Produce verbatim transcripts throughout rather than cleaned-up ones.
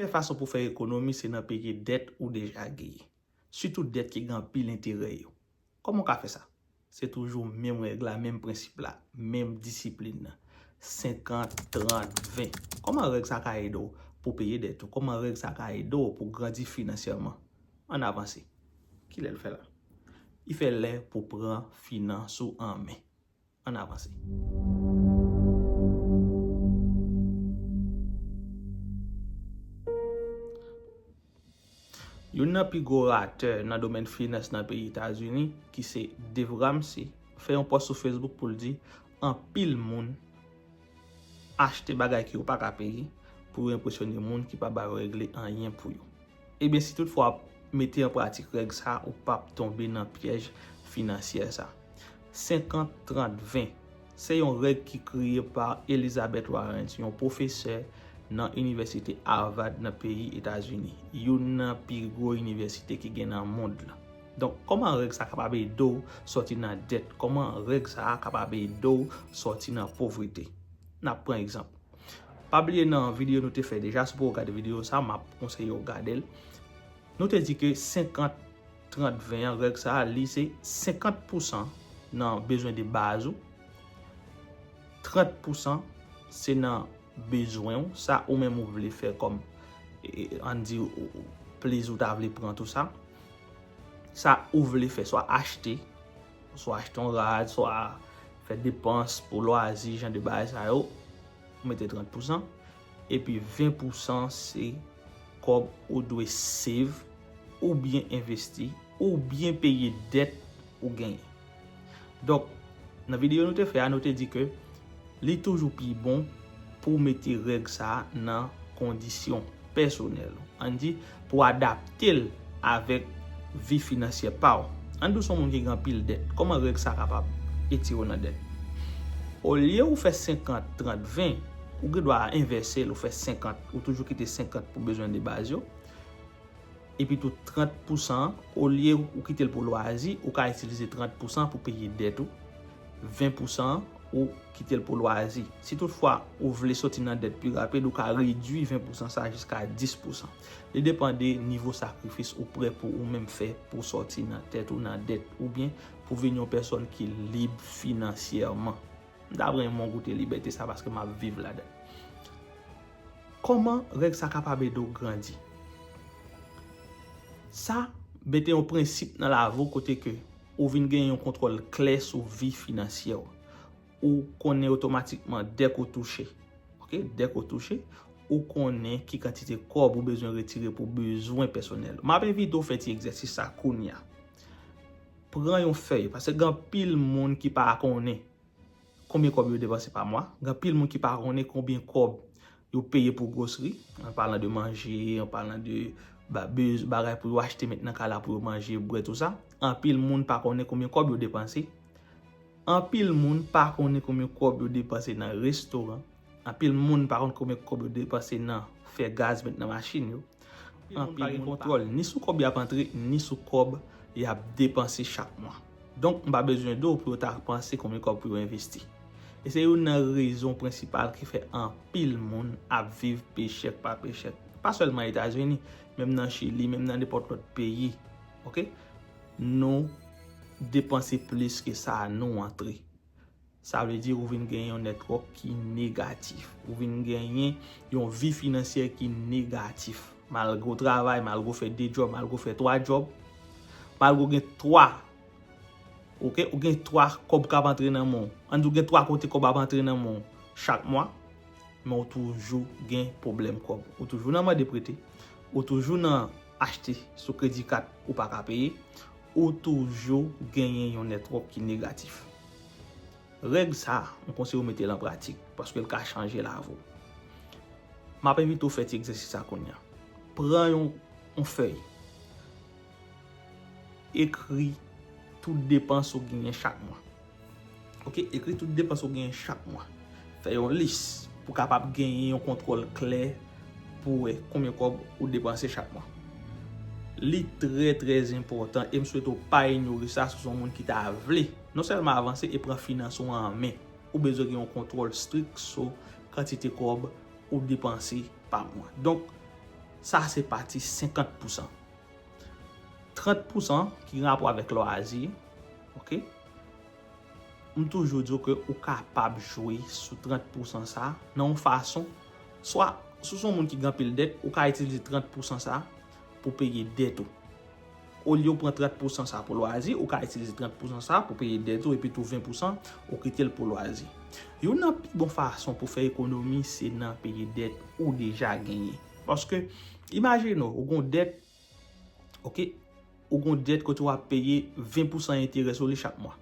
Sèl fason pou fè ekonomi se nan peye dèt ou deja genyen. Sitou dèt ki gen anpil enterè yo. Kòman w ka fè sa? Se toujou menm règ la, menm prensip la, menm disiplin nan. Senkant, trant, ven. Kòman règ sa ka ede w pou peye dèt ou? Kòman règ sa ka ede w pou grandi finansyèman? Ann avanse. Kilè l fè la? Li fè lè pou pran finans ou an men. Ann avanse. Youn nan pi gwo ratè nan domèn finans nan peyi Etazini, ki se Dave Ramsey, fè yon pòs sou Facebook pou l di anpil moun achte bagay ke yo pa ka peye pou yo enpresyone moun ki pa ba yo regle anyen pou yo. Ebyen, si toutfwa w ap mete an pratik règ sa a, ou p ap tonbe nan pyèj finansyè sa. Senkant, trant, ven. Se yon règ ki kreye pa Elizabeth Warren, yon pwofesè nan Inivèsite Harvard nan peyi Etazini, youn nan pi gwo inivèsite ki gen nan mond lan. Donk, kòman règ sa a kapab ede w sòti nan dèt? Kòman règ sa a kapab ede w sòti nan povrete? N ap pran egzanp. Pa bliye nan videyo nou te fè deja, si w poko gade videyo sa, m ap konseye w gade l. Nou te di ke senkant, trant, ven an, règ sa a, li se senkant pousan nan bezwen de baz ou, trant pousan se nan bezwen w, sa ou menm ou vle fè kòm, e, ann di, ou, ou, plezi w ta vle pran tou sa. Sa ou vle fè, swa achte, swa achte yon rad, swa fè depans pou lwazi, jan de bagay sa yo, ou mete trant pousan. Epi ven pousan se kòb ou dwe save, oubyen envesti, oubyen peye dèt ou genyen. Donk, nan videyo nou te fè a, nou te di ke li toujou pi bon pou w mete règ sa a nan kondisyon pèsonèl ou. Ann di, pou w adapte l avèk vi finansyè pa w. Ann di w se yon moun ki gen anpil dèt. Kòman règ sa a kapab etire w nan dèt? Olye ou fè senkant, trant, ven, ou gen dwa envèse l, ou fè senkant, ou toujou kite senkant pou bezwen de baz yo. Epi tou trant pousan an, olye ou kite l pou lwazi, ou ka itilize trant pousan pou peye dèt ou. Ven pousan an, ou kite l pou lwazi. Si toutfwa ou vle sòti nan dèt pi rapid, ou ka redui ven pousan sa jiska dis pousan. Li depann de nivo sakrifis ou prè pou ou menm fè pou sòti nan tèt ou nan dèt, oubyen pou vin yon pèsòn ki lib finansyèman. M ta renmen w goute libète sa paske m ap viv ladan l. Kòman règ sa kapab ede w grandi? Sa mete yon prensip nan lavi w kote ke ou vin gen yon kontwòl klè sou vi finansyè w. Ou konnen otomatikman dèk ou touche, oke, dèk ou touche, ou konnen ki kantite kòb ou bezwen retire pou bezwen pèsonèl. M ap envite w fè ti egzèsis sa kounye a. Pran yon fèy, paske gen anpil moun ki pa konnen konbyen kòb yo depanse pa mwa. Gen anpil moun ki pa konnen konbyen kòb yo peye pou gwosri, an palan de manje, an palan de ba-, bez-, bagay pou yo achte met nan kay la pou yo manje, bwè, tou sa. Anpil moun pa konnen konbyen kòb yo depanse. Anpil moun pa konnen konbyen kòb yo depanse nan restoran. Anpil moun pa konn konbyen kòb yo depanse nan fè gaz met nan machin yo. Anpil moun pa gen kontwòl ni sou kòb y ap antre, ni sou kòb y ap depanse chak mwa. Donk, m pa bezwen di w pou yo ta panse konbyen kòb pou yo envesti. E se youn nan rezon prensipal ki fè anpil moun ap viv pechèk pa pechèk. Pa sèlman Etazini, menm nan Chili, menm nan nenpòt lòt peyi. Oke? Nou depanse plis ke sa nou antre. Sa vle di ou vin genyen yon nètwòk ki negatif. Ou vin genyen yon vi finansyè ki negatif. Malgre w travay, malgre w fè de djòb, malgre w fè twa djòb, malgre w gen twa, oke, ou gen twa kòb k ap antre nan men w. Ann di w gen twa kote kòb ap antre nan men w chak mwa, men w toujou gen pwoblèm kòb. Ou toujou nan mande prete, ou toujou nan achte sou kredi kat ou pa ka peye, ou toujou genyen yon nètwòk ki negatif. Règ sa a, m konseye w mete l an pratik, paske l ka chanje lavi w. M ap envite w fè ti egzèsis sa kounye a. Pran yon, yon fèy. Ekri tout depans ou genyen chak mwa. Oke, ekri tout depans ou genyen chak mwa. Fè yon lis pou w kapab genyen yon kontwòl klè pou w wè konbyen kòb ou depanse chak mwa. Li trè, trè enpòtan e m swete w pa inyore sa si w se yon moun ki ta vle non sèlman avanse e pran finans ou an men. Ou bezwen gen yon kontwòl strik sou kantite kòb ou depanse pa mwa. Donk, Sa se pati senkant pousan. Trant pousan ki gen rapò avèk lwazi, oke? M toujou di w ke ou kapab jwe sou trant pousan sa nan yon fason, swa si w se yon moun ki gen anpil dèt, ou ka itilize trant pousan sa pou peye dèt ou. Olye w pran trant pousan sa pou lwazi, ou ka itilize trant pousan sa pou peye dèt ou, epi tou ven pousan, ou kite l pou lwazi. Youn nan pi bon fason pou fè ekonomi, se nan peye dèt ou deja genyen. Paske, imajine w, ou gon dèt, oke, ou gon dèt kote w ap peye ven pousan enterè sou li chak mwa.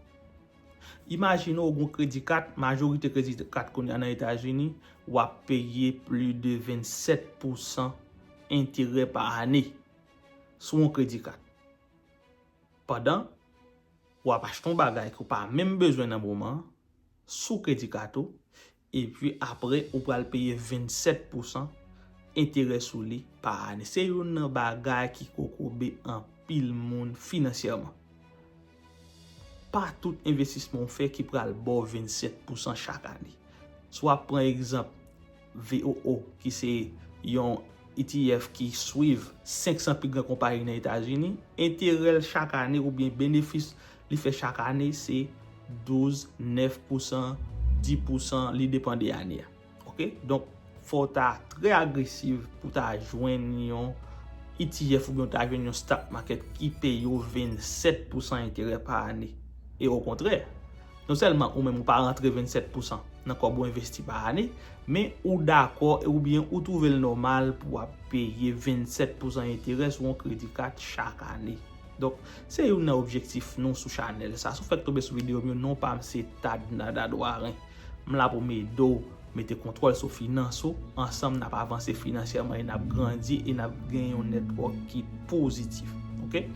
Imajine w, ou gon kredi kat, majorite kredi kat kounye a nan Etazini, w ap peye plis de vennsèt pousan enterè pa ane sou yon kredi kat. Pandan w ap achte yon bagay ke w pa menm bezwen nan moman an, sou kredi kat ou, epi apre ou pral peye vennsèt pousan enterè sou li pa ane. Se youn nan bagay ki kokobe anpil moun finansyèman. Pa tout envestisman w fè ki pral ba w vennsèt pousan chak ane. Si w ap pran egzanp V O O, ki se yon E T F ki swiv senk san pi gran konpayi nan Etazini, enterè l chak ane oubyen benefis li fè chak ane se douz, nèf pousan, dis pousan, li depann de ane a. Oke? Donk, fò w ta trè agresiv pou w ta jwenn yon E T F oubyen w ta jwenn yon stock market ki peye w vennsèt pousan enterè pa ane. E okontrè, non sèlman ou menm ou pa rantre vennsèt pousan nan kòb ou envesti pa ane, men ou dakò oubyen ou twouve l nòmal pou w ap peye vennsèt pousan enterè sou yon kredi kat chak ane. Donk, se youn nan objektif nou sou chanèl sa. Si w fèk tonbe sou videyo m yo, non pa m se Tad Nada Dwaren. M la pou m ede w mete kontwòl sou finans ou. Ansanm, n ap avanse finansyèman e n ap grandi e n ap gen yon network ki pozitif. Oke?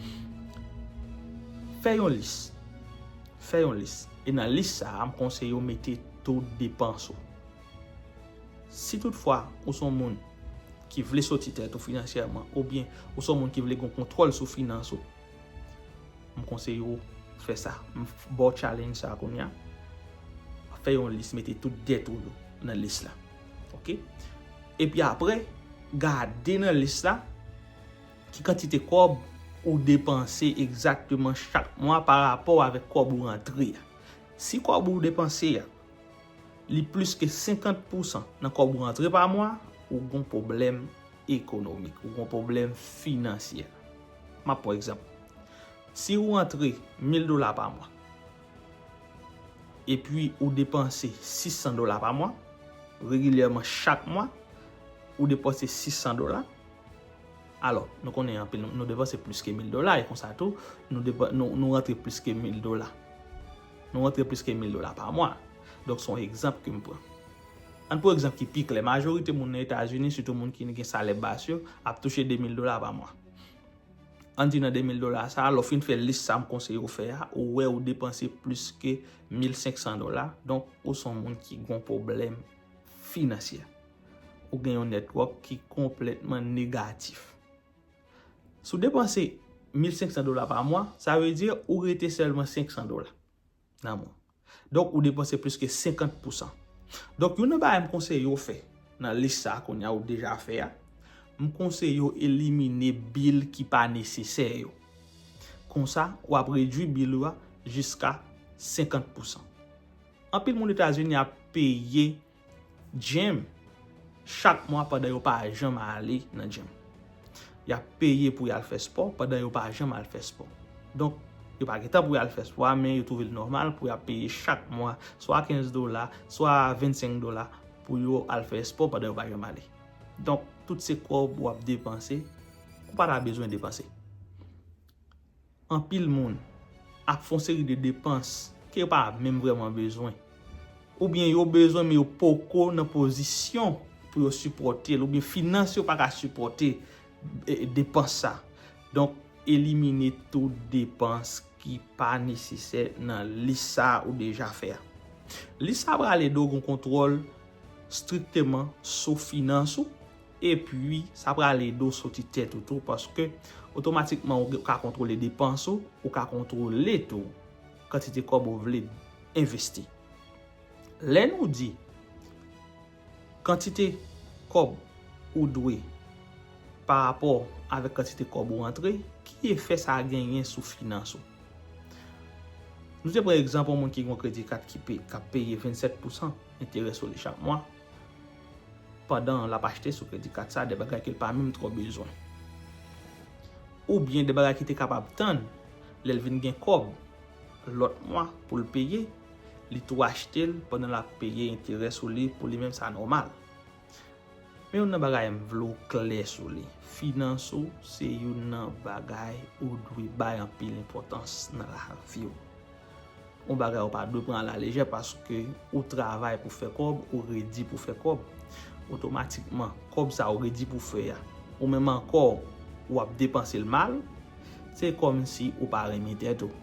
Fè yon lis. Fè yon lis. E nan lis sa a, m konseye w mete tout depans ou. Si toutfwa ou se yon moun ki vle soti tèt ou finansyèman, oubyen ou se yon moun ki vle gen kontwòl sou finans ou, m konseye w fè sa. M ba w challenge sa kounye a. Fè yon lis, mete tout dèt ou yo nan lis la. Oke? Epi apre, gade nan lis la ki kantite kòb ou depanse egzakteman chak mwa pa rapò avèk kòb ou rantre a. Si kòb ou depanse a, li plis ke senkant pousan nan kòb ou rantre pa mwa, ou gon pwoblèm ekonomik, ou gon pwoblèm finansyè. M ap pran egzanp. Si ou rantre mil dola pa mwa, epi ou depanse sis san dola pa mwa, regilyèman chak mwa, ou depanse sis san dola, alò, nou konnen anpil, nou, nou depanse plis ke mil dola, e konsa tou, nou depa-, nou, nou rantre plis ke mil dola. Nou rantre plis ke mil dola pa mwa. Donk, se yon egzanp ke m pran. Ann pran egzanp ki pi klè. Majorite moun nan Etazini, sitou moun ki gen salè bas yo, ap touche de mil dola pa mwa. Ann di nan de mil dola sa, lè w fin fè lis sa m konseye w fè a, ou wè ou depanse plis ke mil senk san dola. Donk, ou se yon moun ki gon pwoblèm finansyè. Ou gen yon network ki konplètman negatif. Si w depanse mil senk san dola pa mwa, sa vle di ou rete sèlman senk san dola nan mwa. Donk, ou depanse plis ke senkant pousan. Donk, youn nan bagay m konseye w fè nan lis sa a kounye a ou deja fè a, m konseye w elimine bil ki pa nesesè yo. Konsa, w ap redui bil ou a jiska senkant pousan. Anpil moun Etazini ap peye gym chak mwa pandan yo pa janm ale nan gym. Y ap peye pou y al fè spò pandan yo pa janm al fè spò. Donk, yo pa gen tan pou y al fè spò a, men yo twouve l nòmal pou y ap peye chak mwa, swa kenz dola, swa vennsenk dola, pou yo al fè spò pandan yo pa janm ale. Donk, tout se kòb w ap depanse, ou pa ta bezwen depanse. Anpil moun ap fè yon seri de depans ke yo pa menm vrèman bezwen. Oubyen yo bezwen, men yo poko nan pozisyon pou yo sipòte l, oubyen finans yo pa ka sipòte, e, depans sa. Donk, elimine tout depans ki pa nesesè nan lis sa a ou deja fè a. Lis sa a pral ede w gen kontwòl strikteman sou finans ou, epi sa pral ede w soti tèt ou tou, paske otomatikman ou ka kontwole depans ou, ou ka kontwole tou kantite kòb ou vle envesti. Lè nou di kantite kòb ou dwe pa rapò avèk kantite kòb ou rantre, ki efè sa genyen sou finans ou? Nou te pran egzanp yon moun ki gen yon kredi kat ki pe, k ap peye vennsèt pousan enterè sou li chak mwa, pandan l ap achte sou kredi kat sa de bagay ke l pa menm twò bezwen. Oubyen de bagay ki te kapab tann lè l vin gen kòb lòt mwa pou l peye, li tou achte l pandan l ap peye enterè sou li, pou li menm sa nòmal. Men youn nan bagay m vle w klè sou li. Finans ou se youn nan bagay ou dwe bay anpil enpòtans nan lavi w. Yon bagay ou pa dwe pran alalejè paske ou travay pou fè kòb, ou redi pou fè kòb. Otomatikman, kòb sa ou redi pou fè a, ou menm ankò, w ap depanse l mal, se kòmsi ou pa renmen tèt ou.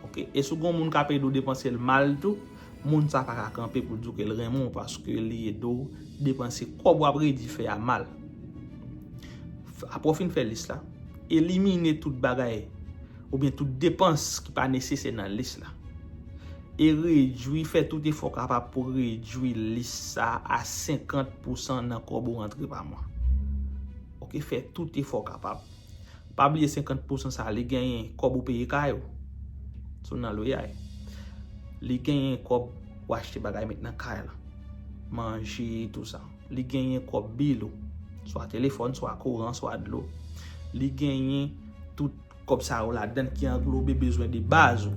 Ok? E si w gen yon moun k ap ede w depanse l mal tou, moun sa pa ka kanpe pou di w ke l renmen w paske li ede w depanse kòb w ap redi fè a mal. F- Apre w fin fè lis la, elimine tout bagay oubyen tout depans ki pa nesesè nan lis la. E redwi, fè tout efò kapab pou redwi lis sa a senkant pousan nan kòb ou rantre pa mwa. Ok, fè tout efò kapab. Pa bliye senkant pousan sa, li genyen kòb ou peye kay ou, si w nan lwayè. Li genyen kòb ou achte bagay met nan kay la, manje, tou sa. Li genyen kòb bil ou, swa telefòn, swa kouran, swa dlo. Li genyen tout kòb sa yo ladan ki anglobe bezwen de baz ou.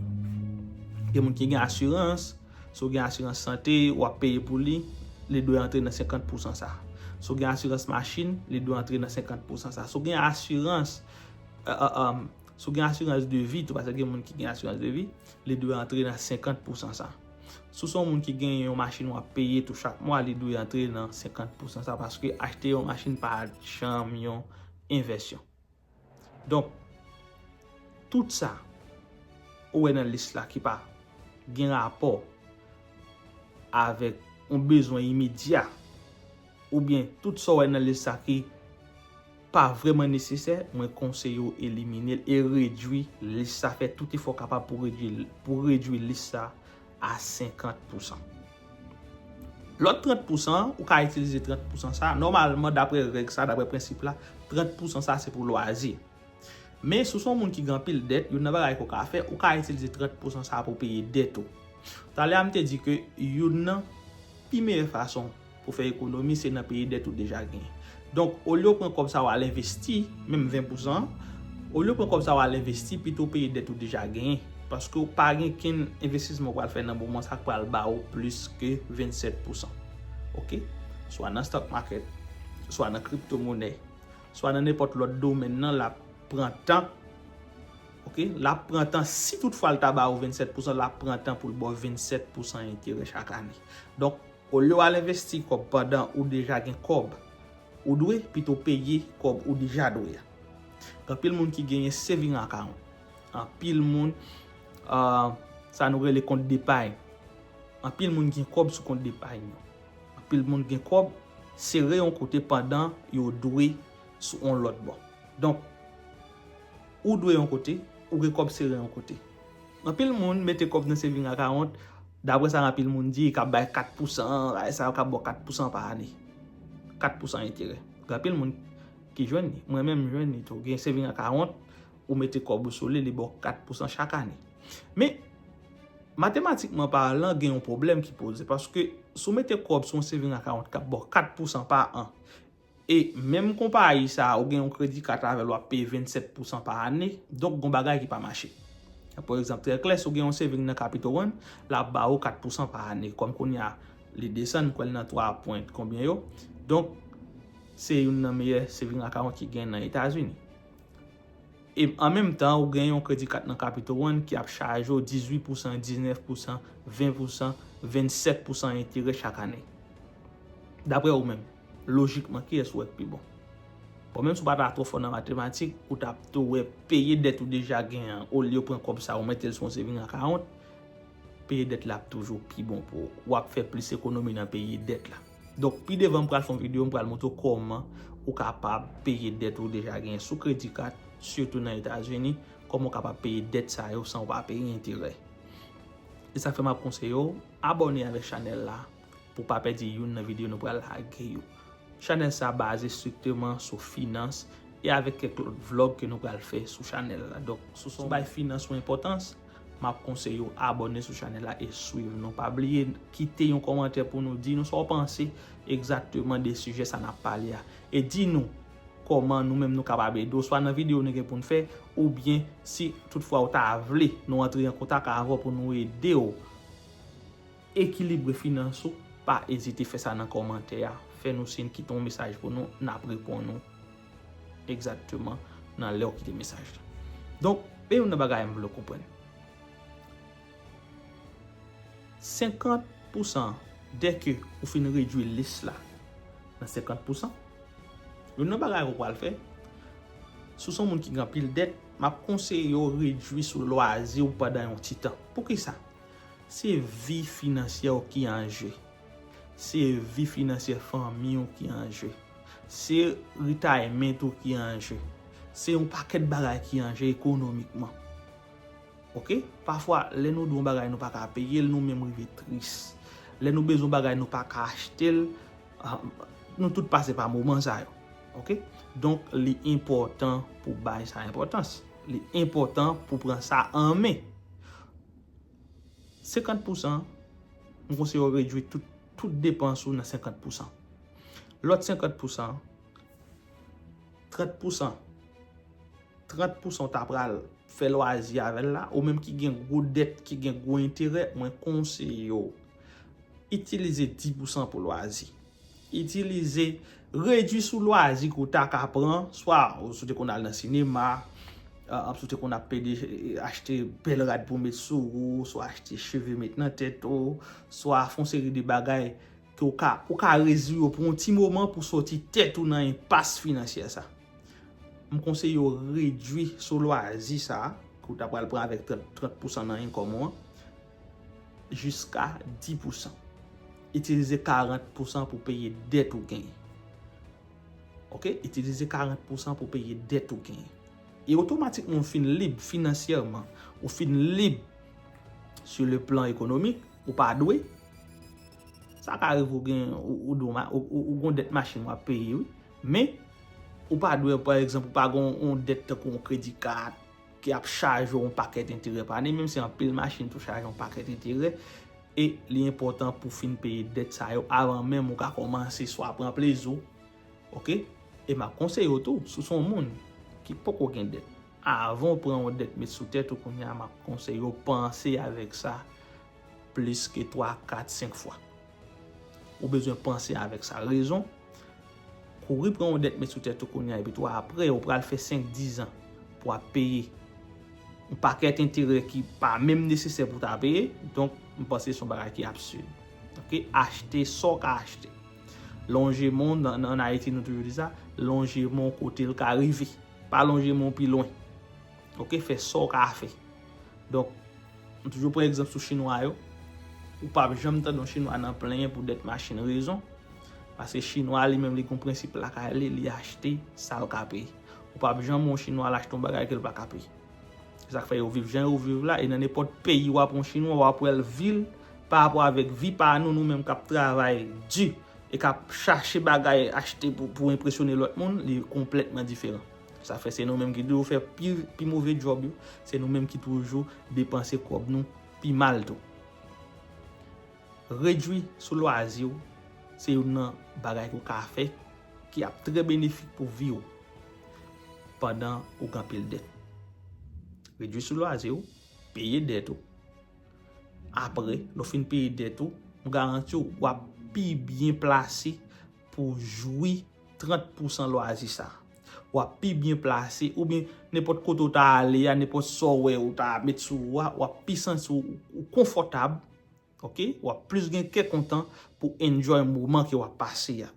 Gen moun ki gen asirans, si w gen asirans sante, w ap peye pou li, li dwe antre nan senkant pousan sa. Si w gen asirans machin, li dwe antre nan senkant pousan sa. Si w gen asirans, euh, euh, euh, si w gen asirans de vi tou, paske gen moun ki gen asirans de vi, li dwe antre nan senkant pousan sa. Si w se yon moun ki gen yon machin w ap peye tou chak mwa, li dwe antre nan senkant pousan sa, paske achte yon machin pa janm yon envèsyon. Donk, tout sa ou wè nan lis la ki pa gen rapò avèk yon bezwen imedya, oubyen tout sa w wè nan lis la ki pa vrèman nesesè, mwen konseye w elimine l e redwi lis sa, fè tout efò kapab pou redwi, pou redwi lis sa a senkant pousan. Lòt trant pousan, ou ka itilize trant pousan sa, nòmalman, daprè règ sa, daprè prensip la, trant pousan sa se pou lwazi. Men, si w se yon moun ki gen anpil dèt, youn nan bagay ke w ka fè, ou ka itilize trant pousan sa pou peye dèt ou. Talè a, m te di ke youn nan pi meyè fason pou fè ekonomi, se nan peye dèt ou deja genyen. Donk, olye w pran kòb sa w al envesti, menm ven pousan an, olye w pran kòb sa w al envesti, pito w peye dèt ou deja genyen. Paske w pa gen kenn envestisman w pral fè nan moman sa k pral ba ou plis ke vennsèt pousan. Ok? Swa nan stock market, swa nan kriptomonè, swa nan nenpòt lòt domèn nan, l ap pran tan. Ok? L ap pran tan. Si toutfwa l ta ba ou vennsèt pousan, l ap pran tan pou l ba w vennsèt pousan enterè chak ane. Donk, olye w al envesti kòb pandan ou deja gen kòb ou dwe, pito peye kòb ou deja dwe a. Gen anpil moun ki genyen saving account. Anpil moun, ah, sa nou rele kont depay. Anpil moun gen kòb sou kont depay yo. Anpil moun gen kòb sere yon kote pandan yo dwe sou yon lòt bò. Donk, ou dwe yon kote, ou gen kòb sere yon kote. Anpil moun mete kòb nan saving account, daprè sa anpil moun di, k ap bay kat pousan, bagay sa yo k ap ba w kat pousan pa ane. Kat pousan enterè. Gen anpil moun ki jwenn li. Mwen menm, m jwenn li tou. Gen saving account, ou mete kòb ou sou li, li ba w kat pousan chak ane. Men, matematikman palan, gen yon pwoblèm ki poze, paske si w mete kòb sou yon saving account k ap ba w kat pousan pa an, e menm konpayi sa a, ou gen yon kredi kat avè l, w ap peye vennsèt pousan pa ane, donk, gen yon bagay ki pa mache. Pa egzanp, trè klè, si w gen yon saving nan Capital One, l ap ba ou kat pousan pa ane. Kòm kounye a, li desann, m kwè l nan twa pwen konbyen yo. Donk, se youn nan meyè saving account ki gen nan Etazini. E an menm tan, ou gen yon kredi kat nan Capital One ki ap chaje w dizuit pousan, diznèf pousan, ven pousan, vennsèt pousan enterè chak ane. Daprè ou menm, lojikman, kiyès ou wè k pi bon? Bon, menm si w pa ta twò fò nan matematik, ou t ap tou wè peye dèt ou deja gen an, olye w pran kòb sa a, ou mete l sou yon saving account, peye dèt la ap toujou pi bon pou ou. W ap fè plis ekonomi nan peye dèt la. Donk, pi devan m pral fè yon videyo, m pral montre w kòman ou kapab peye dèt ou deja genyen sou kredi kat, sitou nan Etazini, kòman w kapab peye dèt sa yo san w pa peye enterè. E sa fè m ap konseye w abòne avèk chanèl la pou w pa pèdi youn nan videyo nou pral lage yo. Chanèl sa baze strikteman sou finans e avèk kèk lòt vlòg ke nou pral fè sou chanèl la. Donk, si w bay finans ou enpòtans, m ap konseye w abòne sou chanèl la e swiv nou. Pa bliye kite yon kòmantè pou nou di nou sa w panse egzakteman de sijè sa n ap pale a. E di nou kòman nou menm nou kapab ede w, swa nan videyo nou gen pou n fè, oubyen si toutfwa w ta vle nou antre an kontak avè w pou nou ede w ekilibre finans ou, pa ezite fè sa nan kòmantè a. Fè nou siy, kite yon mesaj pou nou, n ap reponn ou egzakteman nan lè w kite mesaj la. Donk, men youn nan bagay m vle w konprann. Senkant pousan dèke ou fin redwi lis la nan senkant pousan, youn nan bagay ou pral fè, si w se yon moun ki gen anpil dèt, m ap konseye w redwi sou lwazi w pandan yon ti tan. Poukisa? Se vi finansyè w ki an je. Se vi finansyè fanmi w ki an je. Se retirement ou ki an je. Se yon pakèt bagay ki an je ekonomikman. Oke? Pafwa, lè nou dwe yon bagay nou pa ka peye l, nou menm rive tris. Lè nou bezwen yon bagay nou pa ka achte l, ah, nou tout pase pa moman sa yo. Oke? Donk, li enpòtan pou bay sa enpòtans. Li enpòtan pou pran sa an men. Senkant pousan, m konseye w redwi tout, tout depans ou nan senkant pousan. Lòt senkant pousan, trant pousan, trant pousan w ta pral fè lwazi avè l la, ou menm ki gen gwo dèt, ki gen gwo enterè, mwen konseye w itilize dis pousan pou lwazi. Itilize, redwi sou lwazi ke w ta ka pran, swa si w te konn al nan sinema, ah, si w te konn ap pede, eh, achte bèl rad pou w met sou ou, swa achte cheve met nan tèt ou, swa fè yon seri de bagay ke w ka, ou ka redwi yo pou yon ti moman pou soti tèt ou nan enpas finansyè sa. M konseye w redwi sou lwazi sa a, ke w ta pral pran avèk trant, trant pousan nan income ou an, jiska dis pousan. Itilize karant pousan pou peye dèt ou genyen. Oke? Itilize karant pousan pou peye dèt ou genyen. E otomatikman, ou fin lib finansyèman, ou fin lib sur le plan économique, ou pa dwe. Sa ka rive ou gen, ou, ou, dwe ma-, ou, ou, ou gon dèt machin w ap peye, wi. Men, ou pa dwe, pa egzanp, ou pa gon yon dèt tankou yon kredi kat ki ap chaje w yon pakèt enterè pa ane, menm si anpil machin tou chaje yon pakèt enterè, e li enpòtan pou fin peye dèt sa yo avan menm ou ka kòmanse swa pran plezi w, oke? E m ap konseye w tou, si w se yon moun ki poko gen dèt, avan w pran yon dèt met sou tèt ou kounye a, m ap konseye w panse avèk sa plis ke twa, kat, senk fwa. Ou bezwen panse avèk sa. Rezon, kouri pran yon dèt met sou tèt ou kounye a, epi tou apre, ou pral fè senk, diz an pou w ap peye yon pakèt enterè ki pa menm nesesè pou w ta peye. Donk, m panse se yon bagay ki absid. Oke? Achte sa w ka achte. Lonje men w, nan, nan Ayiti, nou toujou di sa, lonje men w kote l ka rive. Pa lonje men w pi lwen. Oke? Fè sa w ka fè. Donk, m toujou pran egzanp sou Chinwa yo. Ou p ap janm tande yon Chinwa nan plenyen pou dèt machin. Rezon? Paske Chinwa li menm li gon prensip lakay li, li achte sa l ka peye. Ou p ap janm wè yon Chinwa al achte yon bagay ke l pa ka peye. Se sa k fè yo viv jan yo viv la, e nan nenpòt peyi w ap wè yon Chinwa, w ap wè l vil pa rapò avèk vi pa nou, nou menm k ap travay di e k ap chache bagay achte pou, pou enpresyone lòt moun, li konplètman diferan. Sa fè se nou menm ki toujou fè pi, pi move djòb yo, se nou menm ki toujou depanse kòb nou pi mal tou. Redwi sou lwazi w, se youn nan bagay ke w ka fè ki ap trè benefik pou vi w pandan ou gen anpil dèt. Redwi sou lwazi w, peye dèt ou. Apre, lè w fin peye dèt ou, m garanti w, w ap pi byen plase pou jwi trant pousan lwazi sa. W ap pi byen plase, oubyen nenpòt kote w ta ale a, nenpòt sa w wè ou ta met sou ou a, w ap pi santi w, ou konfòtab, oke? W ap plis gen kè kontan pou enjoy moman ke w ap pase a.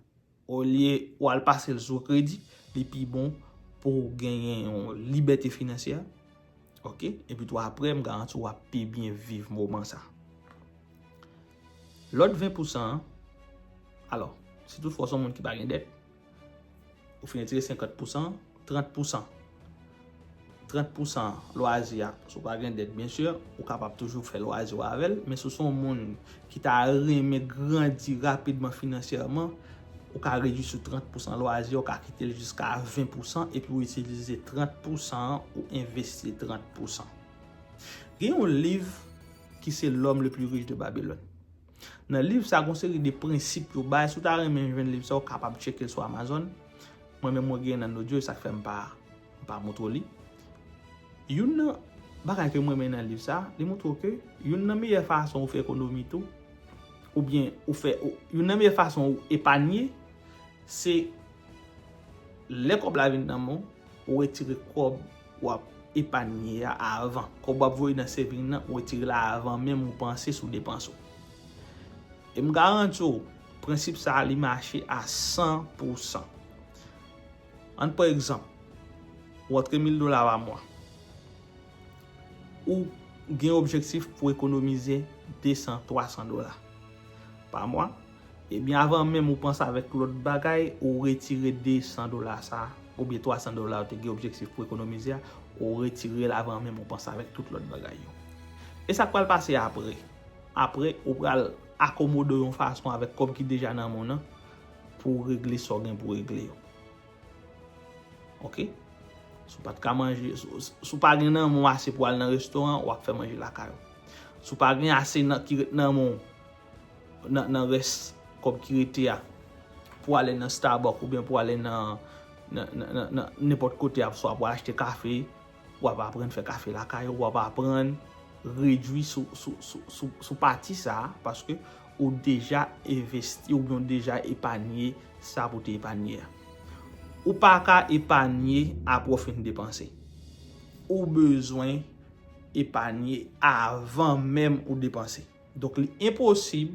Olye w al pase l sou kredi, li pi bon pou w genyen yon libète finansyè. Oke? Epi tou apre, m garanti w ap pi byen viv moman sa. Lòt ven pousan an, alò, si toutfwa w se yon moun ki pa gen dèt, ou fin retire senkant pousan, trant pousan. Trant pousan lwazi a, si w pa gen dèt, byen si, ou kapab toujou fè lwazi w avè l, men si w se yon moun ki ta renmen grandi rapidman finansyèman, Ou ka redui sou trant pousan lwazi, ou ka kite l jiska ven pousan, epi ou itilize trant pousan an, ou envesti trant pousan. Gen yon liv ki se L'homme le plus riche de Babylone. Nan liv sa, gon seri de prensip yo bay. Si w ta renmen jwenn liv sa, ou kapab tcheke l sou Amazon. Mwen menm, mwen gen nan Audio, e sa k fè m pa, m pa montre w li. Youn nan bagay ke mwen renmen nan liv sa, li montre w ke youn nan meyè fason ou fè ekonomi tou, oubyen ou fè, ou, youn nan meyè fason ou epanye, se lè kòb la vin nan men w, ou retire kòb w ap epanye a avan. Kòb w ap voye nan saving nan, ou retire l avan menm ou panse sou depans ou. E m garanti w, prensip sa a, li mache a san pousan. Ann pran egzanp, ou antre mil dola pa mwa. Ou gen objektif pou ekonomize de san, twa san dola pa mwa. Ebyen, avan menm ou panse avèk lòt bagay, ou retire de san dola sa, oubyen twa san dola ou te gen objektif pou ekonomize a, ou retire l avan menm ou panse avèk tout lòt bagay yo. E sa k pral pase apre? Apre, ou pral akomode w yon fason avèk kòb ki deja nan men w nan pou w regle sa w gen pou w regle yo. Ok? Si w pa t ka manje, si, si, si w pa gen nan men w ase pou al nan restoran, w ap fè manje lakay ou. Si w pa gen ase nan, ki ret nan men w, nan, nan rès kòb ki rete a, pou ale nan Starbucks oubyen pou ale nan, nan, nan, nan, nan nenpòt kote a, swa pou achte kafe, w ap aprann fè kafe lakay ou, w ap aprann redui sou, sou, sou, sou, sou pati sa a, paske ou deja envesti oubyen ou deja epanye sa pou te epanye a. Ou pa ka epanye apre w fin depanse. Ou bezwen epanye avan menm ou depanse. Donk, li enposib,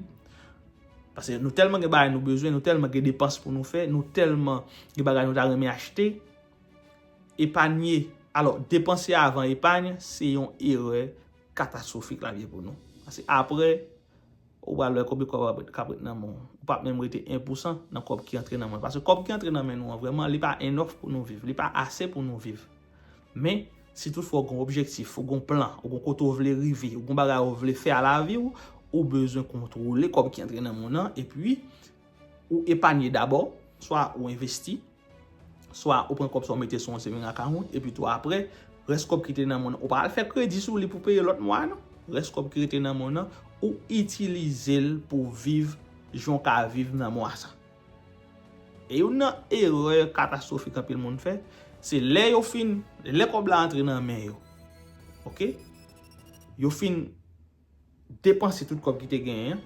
paske nou tèlman gen bagay nou bezwen, nou tèlman gen depans pou nou fè, nou tèlman gen bagay nou ta renmen achte, epanye. Alò, depanse avan epanye, se yon erè katastwofik l ap ye pou nou. Paske apre, ou pral wè konbyen kòb k ap ret nan men w. Ou p ap menm rete en pousan nan kòb ki antre nan men w. Paske kòb ki antre nan men nou an, vrèman, li pa enough pou nou viv. Li pa ase pou nou viv. Men, si toutfwa ou gen objektif, ou gen plan, ou gen kote ou vle rive, ou gen bagay ou vle fè a lavi w, ou bezwen kontwole kòb ki antre nan men w nan, epi ou epanye dabò, swa ou envesti, swa ou pran kòb sa ou mete sou yon saving account, epi tou apre, rès kòb ki te nan men w nan, ou pa al fè kredi sou li pou peye lòt mwa a, non. Rès kòb ki rete nan men w nan, ou itilize l pou w viv jan w ka viv nan mwa sa. E youn nan erè katastwofik anpil moun fè, se lè yo fin, lè kòb la antre nan men yo. Ok? Yo fin depanse tout kòb ki te genyen an.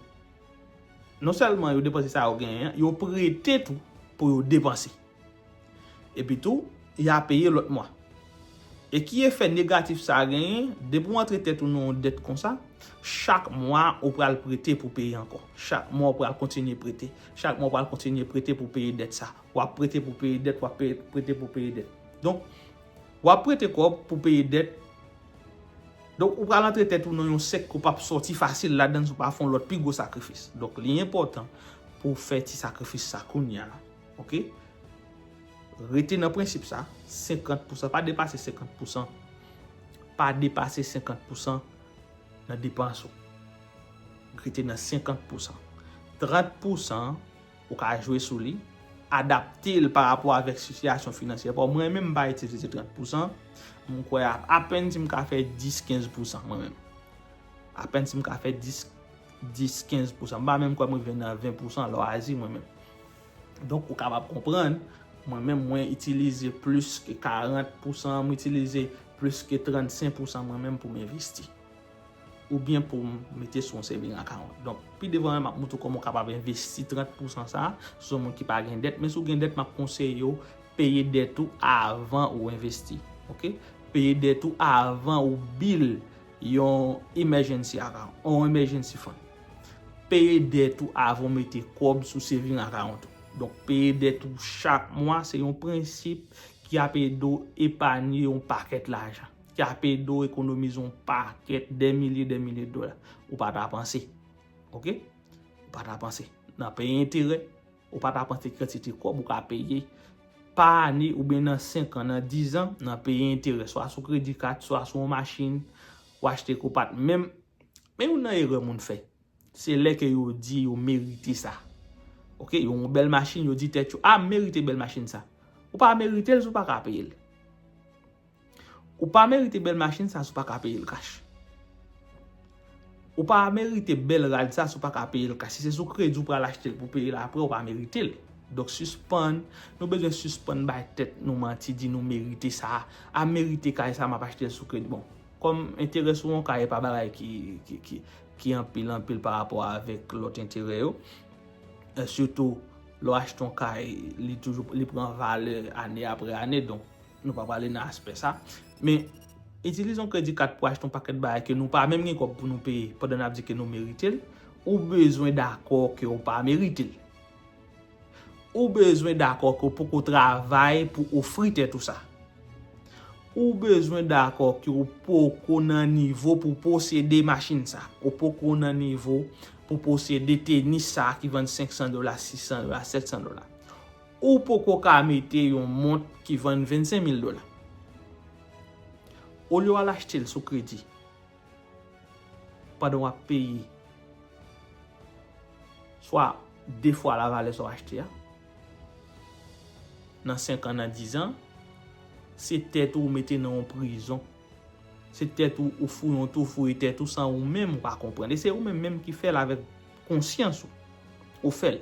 Non sèlman yo depanse sa yo genyen an, yo prete tou pou yo depanse. Epi tou, y a peye lòt mwa. E ki efè negatif sa a genyen? Depi w antre tèt ou nan yon dèt konsa, chak mwa ou pral prete pou peye ankò. Chak mwa ou pral kontinye prete. Chak mwa ou pral kontinye prete pou peye dèt sa. W ap prete pou peye dèt, w ap peye, prete pou peye dèt. Donk, w ap prete kòb pou peye dèt. Donk, ou pral antre tèt ou nan yon sèk ke w p ap sòti fasil ladan l si w pa fè yon lòt pi gwo sakrifis. Donk, li enpòtan pou w fè ti sakrifis sa kounye a. Ok? Rete nan prensip sa, senkant pousan, pa depase senkant pousan. Pa depase senkant pousan nan depans ou. Rete nan senkant pousan. Trant pousan, ou ka jwe sou li, adapte l pa rapò avèk sitiyasyon finansyè pa w. Mwen menm, m pa itilize trant pousan. M kwè a, apèn si m ka fè dis, kenz pousan mwen menm. Apèn si m ka fè dis, dis, kenz pousan. M pa menm kwè m rive nan ven pousan lwazi mwen menm. Donk, ou kapab konprann, mwen menm, mwen itilize plis ke karant pousan, mwen itilize plis ke trannsenk pousan mwen menm pou m envesti. Oubyen pou m mete sou yon saving account. Donk, pi devan, m ap montre w kòman w kapab envesti trant pousan sa a, si w se yon moun ki pa gen dèt, men si w gen dèt, m ap konseye w peye dèt ou avan ou envesti. Ok? Peye dèt ou avan ou build yon emergency account, yon emergency fund. Peye dèt ou avan w mete kòb sou saving account ou. Donk, peye dèt ou chak mwa, se yon prensip ki ap ede w epanye yon pakèt lajan, ki ap ede w ekonomize yon pakèt, dè milye, dè milye dola. Ou pa ta panse. Ok? Ou pa ta panse. Nan peye enterè, ou pa ta panse kantite kòb ou ka peye pa ane oubyen nan senk an, nan diz an, nan peye enterè, swa sou kredi kat, swa sou yon machin, ou achte ke w pa t menm. Men youn nan erè moun fè, se lè ke yo di yo merite sa. Ok, yo yon bèl machin, yo di tèt yo, a, m merite bèl machin sa. Ou pa merite l si w pa ka peye l. Ou pa merite bèl machin sa si w pa ka peye l kach. Ou pa merite bèl rad sa si w pa ka peye l kach. Si se sou kredi w pral achte l pou peye l apre, ou pa merite l. Donk sispann, nou bezwen sispann bay tèt nou manti, di nou merite sa. A, m merite kay sa, m ap achte l sou kredi. Bon, kòm enterè sou yon kay e pa bagay ki, ki, ki, ki anpil, anpil pa rapò avèk lòt enterè yo. E sitou, lè w achte yon kay, li toujou, li pran valè ane apre ane, donk nou pa prale nan aspè sa. Men, itilize yon kredi kat pou achte yon pakèt bagay ke nou pa menm gen kòb pou nou peye, pandan n ap di ke nou merite l, ou bezwen dakò ke w pa merite l. Ou bezwen dakò ke w poko travay pou ofri tèt ou sa. Ou bezwen dakò ke w poko nan nivo pou posede machin sa. Ou poko nan nivo pou posede tenis sa ki vann senk san dola, sis san dola, sèt san dola. Ou poko ka mete yon mont ki vann vennsenk mil dola. Olye w al achte l sou kredi, pandan w ap peye swa de fwa lavalè sa w achte a, nan senk an, nan diz an, se tèt ou w mete nan yon prizon. Se tèt ou, ou fouye yon twou, fouye tèt ou san ou menm ou pa konprann. E se ou menm menm ki fè l avèk konsyans ou. Ou fè l.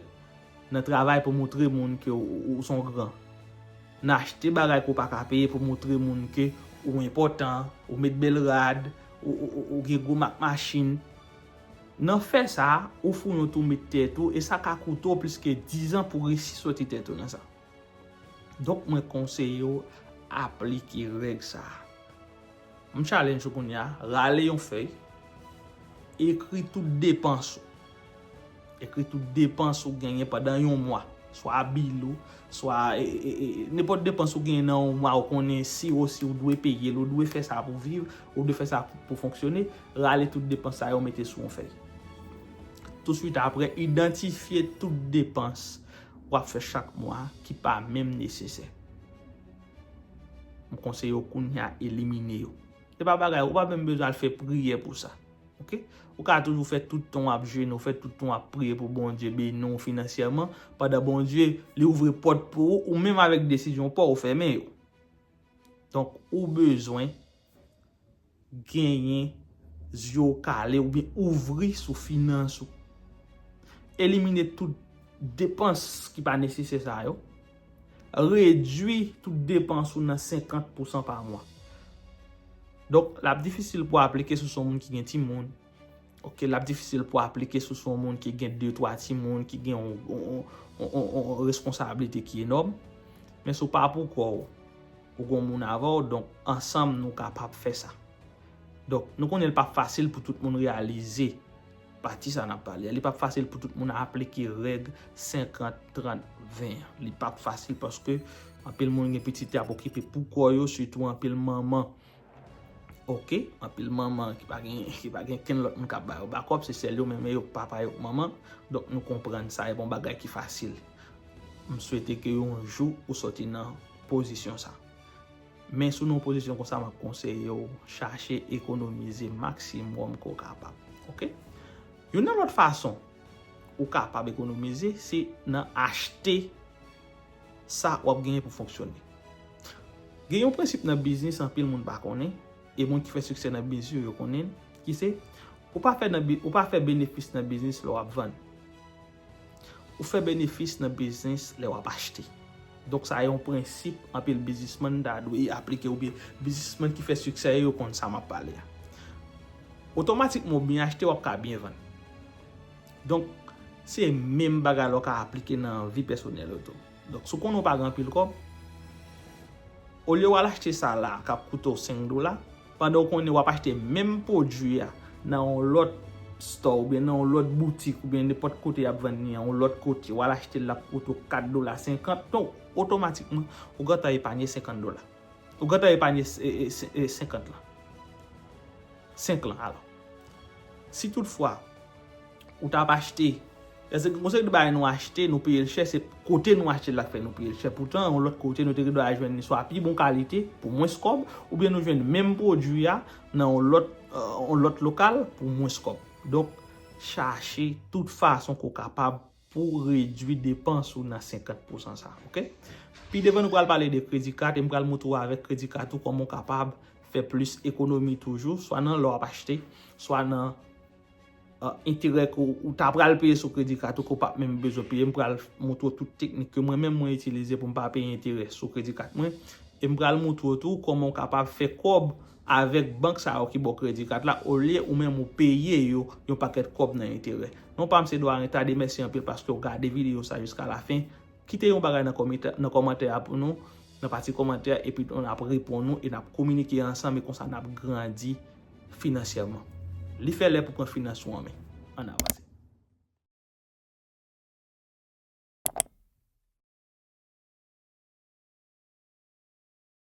Nan travay pou moutre moun ke ou, ou, ou se yon gran. Nan achte bagay ke w pa ka peye pou moutre moun ke ou enpòtan, ou met bèl rad, ou, ou, ou, ou gen gwo mak machin. Nan fè sa, ou fouye yon twou met tèt ou, e sa ka koute w plis ke diz an pou resi soti tèt ou nan sa. Donk, mwen konseye w aplike règ sa a. M challenge ou kounye a, rale yon fèy, ekri tout depans ou. Ekri tout depans ou genyen pandan yon mwa. Swa bil ou, swa, e, e, e, nenpòt depans ou genyen nan yon mwa, ou konnen si ou, si ou dwe peye l, ou dwe fè sa pou viv, ou dwe fè sa pou, pou fonksyone, rale tout depans sa yo, mete sou yon fèy. Touswit apre, idantifye tout depans w ap fè chak mwa ki pa menm nesesè. M konseye w kounye a elimine yo. Se pa bagay, ou pa menm bezwen al fè priyè pou sa. Ok? Ou ka toujou fè tout tan w ap jene, ou fè tout tan w ap priye pou Bondye beni w finansyèman, pandan Bondye, li ouvri pòt pou ou, ou menm avèk desizyon pa w, ou fèmen yo. Donk, ou bezwen genyen zye w kale oubyen ouvri sou finans ou. Elimine tout depans ki pa nesesè sa yo. Redwi tout depans ou nan senkant pousan pa mwa. Donk, l ap difisil pou aplike si w se yon moun ki gen timoun. Ok, l ap difisil pou aplike si w se yon moun ki gen de, twa timoun, ki gen yon, yon, yon, yon, yon, yon responsablite ki enòm. Men si w pa pou kò w, ou gen yon moun avè w, donk ansanm nou kapab fè sa. Donk, nou konnen l p ap fasil pou tout moun reyalize pati sa n ap pale a. Li p ap fasil pou tout moun aplike règ senkant, trant, ven an. Li p ap fasil paske anpil moun gen pitit y ap okipe pou kò yo, sitou anpil manman. Ok, anpil manman ki pa gen, ki pa gen kenn lòt moun k ap ba yo bakòp, se sèl yo menm yo, papa yo, manman. Donk, nou konprann sa, e pa yon bagay ki fasil. M swete ke yon jou ou sòti nan pozisyon sa. Men si w nan yon pozisyon konsa, m ap konseye w chache ekonomize maksimòm ke w kapab. Ok? Youn nan lòt fason ou kapab ekonomize, se nan achte sa w ap genyen pou fonksyone. Gen yon prensip nan biznis anpil moun pa konnen, e moun ki fè siksè nan biznis yo, yo konnen l, ki se, ou pa fè nan bi-, ou pa fè benefis nan biznis lè w ap vann. Ou fè benefis nan biznis lè w ap achte. Donk, sa yon prensip anpil biznismann ta dwe aplike oubyen biznismann ki fè siksè yo konn sa m ap pale a. Otomatikman, w byen achte, w ap ka byen vann. Donk, se menm bagay la w ka aplike nan vi pèsonèl ou tou. Donk, si w konnen w pa gen anpil kòb, olye w al achte sa la k ap koute w senk dola, pandan w konnen w ap achte menm pwodui a nan yon lòt store oubyen nan yon lòt boutik oubyen nenpòt kote y ap vann li an, yon lòt kote, w al achte l, l ap koute w kat dola senkant, donk, otomatikman, ou gentan epanye senkant dola. Ou gentan epanye, e, e, e, senkant lan. Senk lan, alò. Si toutfwa, ou t ap achte, paske gon seri de bagay nou achte, nou peye l chè, se kote nou achte l la k fè nou peye l chè. Poutan, yon lòt kote, nou te gen dwa jwenn li swa pi bon kalite, pou mwens kòb, oubyen nou jwenn menm pwodui a nan yon lòt, e, yon lòt lokal pou mwens kòb. Donk, chache tout fason ke w kapab pou w redui depans ou nan senkant pousan sa, oke? Pi devan nou pral pale de kredi kat e m pral moutre w avèk kredi kat ou kòman w kapab fè plis ekonomi toujou, swa nan lè w ap achte, swa nan uh, enterè ke w ta pral peye sou kredi kat ou ke w p ap menm bezwen peye. M pral moutre w tout teknik ke mwen menm mwen itilize pou m pa peye enterè sou kredi kat mwen. E m pral moutre w tou kòman w kapab fè kòb avèk bank sa yo ki ba w kredi kat la, olye ou menm ou peye yo yon pakèt kòb nan enterè. Non pa m se Dwarenta, mèsi anpil paske w gade videyo sa jiska lafen. Kite yon bagay nan kòmantè a pou nou, nan pati kòmantè a, epi n ap reponn nou e n ap kominike ansanm e konsa n ap grandi finansyèman. Li fè lè pou pran finans ou an men. Ann avanse.